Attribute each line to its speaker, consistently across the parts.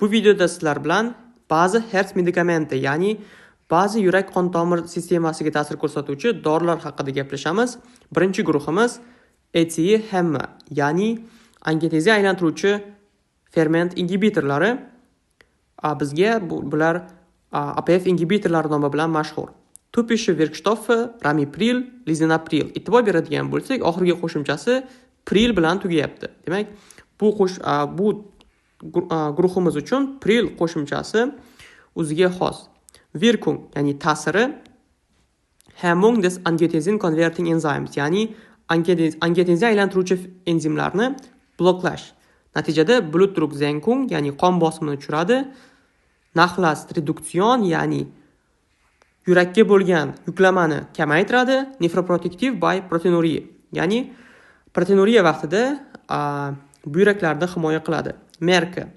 Speaker 1: Bu videoda sizlar bilan ba'zi Herzmedikamente, ya'ni ba'zi yurak qon tomir sistemasiga ta'sir ko'rsatuvchi dorilar haqida gaplashamiz. Birinchi guruhimiz ACE hemmer, ya'ni angiotenzinga aylantiruvchi ferment ingibitorlari. Bizga bular APF ingibitorlari nomi bilan mashhur. Typische Wirkstoffe ramipril, lisinopril. E'tibor beradigan bo'lsak, oxirgi qo'shimchasi pril bilan tugayapti. Demak, bu guruhimiz uchun pril qo'shimchasi o'ziga xos. Wirkung, ya'ni ta'siri Hemmung des Angiotensin Converting Enzymes, ya'ni angiotenzinga aylantiruvchi enzimlarni bloklash. Natijada Blutdrucksenkung, ya'ni qon bosimini tushiradi. Nachlastreduktion, ya'ni yurakka bo'lgan yuklamani kamaytiradi. Nefroprotektiv bei proteinuriya, ya'ni proteinuriya vaqtida buyraklarni himoya qiladi. Merke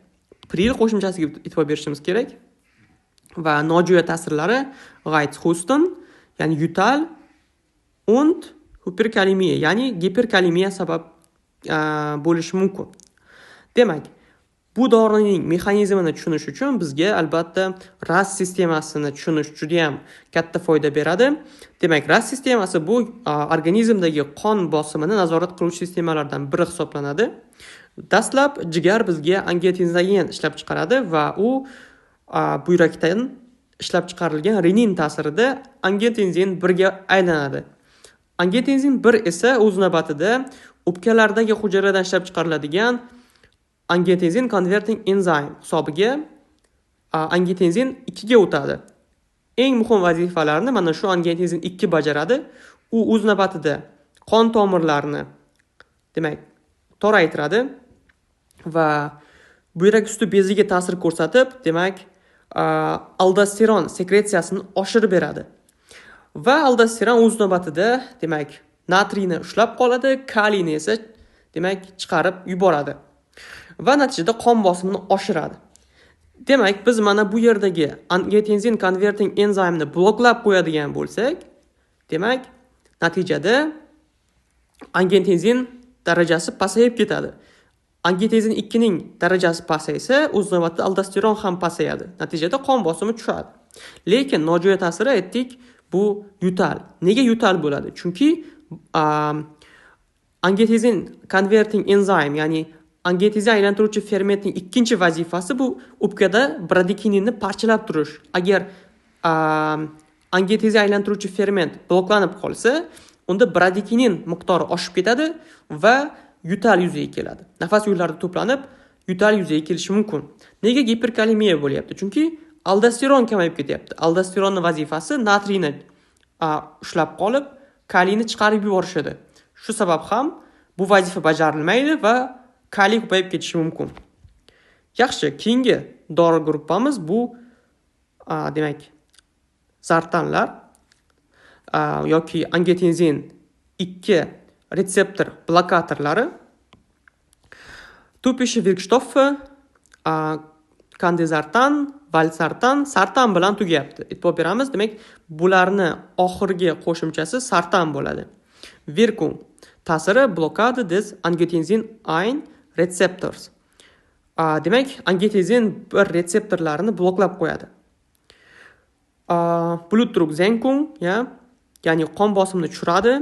Speaker 1: pril qo'shimchasiga e'tibor berishimiz kerak va nojo'ya ta'sirlari Reizhusten, ya'ni yutal, und hiperkalemiya, ya'ni giperkalemiya sabab bo'lishi mumkin. Demak, bu dorining mexanizmini tushunish uchun bizga albatta RAS sistemasini tushunish juda ham katta foyda beradi. Demak, RAS sistemasi bu organizmdagi qon bosimini nazorat qiluvchi sistemalardan biri hisoblanadi. Dastlab jigar bizga angiotenzinogen ishlab chiqaradi va u buyrakdan ishlab chiqarilgan renin ta'sirida angiotenzin 1ga aylanadi. Angiotenzin 1 esa o'z navbatida o'pkalardagi hujayradan ishlab chiqariladigan angiotenzin converting enzyme hisobiga angiotenzin 2ga o'tadi. Eng muhim vazifalarni mana shu angiotenzin 2 bajaradi. U o'z navbatida qon tomirlarini, demak, toraytiradi va buyrak usti beziga ta'sir ko'rsatib, demak, aldosteron sekretsiyasini oshirib beradi. Va aldosteron o'z navbatida, demak, natriyni ushlab qoladi, kaliyni esa, demak, chiqarib yuboradi. Va natijada qon bosimini oshiradi. Demak, biz mana bu yerdagi angiotenzin converting enzimni bloklab qo'yadigan bo'lsak, demak, natijada angiotenzin darajasi pasayib ketadi. Angiotenzin 2 ning darajasi pasaysa, o'z navbatida aldosteron ham pasayadi. Natijada qon bosimi tushadi. Lekin nojo'ya ta'siri aytdik, bu yutal. Nega yutal bo'ladi? Chunki angiotenzin converting enzyme, ya'ni angiotenzin aylantiruvchi fermentning ikkinchi vazifasi bu o'pkada bradikininni parchalab turish. Agar angiotenzin aylantiruvchi ferment bloklanib qolsa, unda bradikinin miqdori oshib ketadi va yutal yuzaga keladi. Nafas yo'llarida to'planib, yutal yuzaga kelishi mumkin. Nega giperkalemiya bo'lyapti? Chunki aldosteron kamayib ketyapti. Aldosteronning vazifasi natriyni ushlab qolib, kaliyni chiqarib yuborish edi. Shu sabab ham bu vazifa bajarilmaydi va kaliy ko'payib ketishi mumkin. Yaxshi, keyingi dori gruppamiz bu demak, sartanlar yoki angiotenzin 2 retseptor blokatorlari. Typische Wirkstoffe kandesartan, valsartan, sartan bilan tugayapti. E'tibor beramiz, demak, bularni oxirgi qo'shimchasi sartan bo'ladi. Wirkung ta'siri blokada des angiotenzin 1 receptors. Demak, angiotenzin 1 retseptorlarini bloklab qo'yadi. Blutdrucksenkung, ya'ni qon bosimini tushiradi.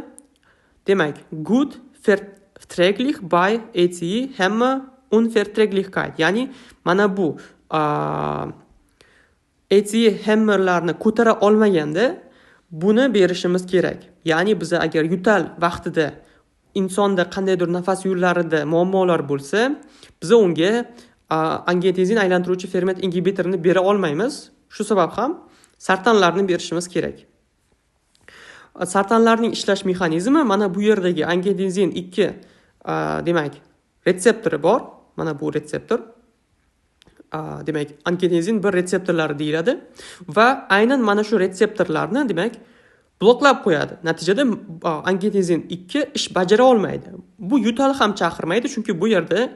Speaker 1: Demak, gut verträglich bei ACE hemmer Unverträglichkeit, ya'ni mana bu ACE hemmerlarni ko'tara olmaganda buni berishimiz kerak. Ya'ni biz agar yutal vaqtida insonda qandaydir nafas yo'llarida muammolar bo'lsa, biz unga angiotenzin aylantiruvchi ferment ingibitorini bera olmaymiz. Shu sabab ham sartanlarni berishimiz kerak. Sartanlarning ishlash mexanizmi mana bu yerdagi angiotenzin 2 demak, retseptori bor. Mana bu retseptor. Demak, angiotenzin 1 retseptorlari deyiladi va aynan mana shu retseptorlarni, demak, bloklab qo'yadi. Natijada angiotenzin 2 ish bajara olmaydi. Bu yutal ham chaqirmaydi, chunki bu yerda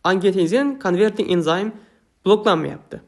Speaker 1: angiotenzin converting enzyme bloklanmayapti.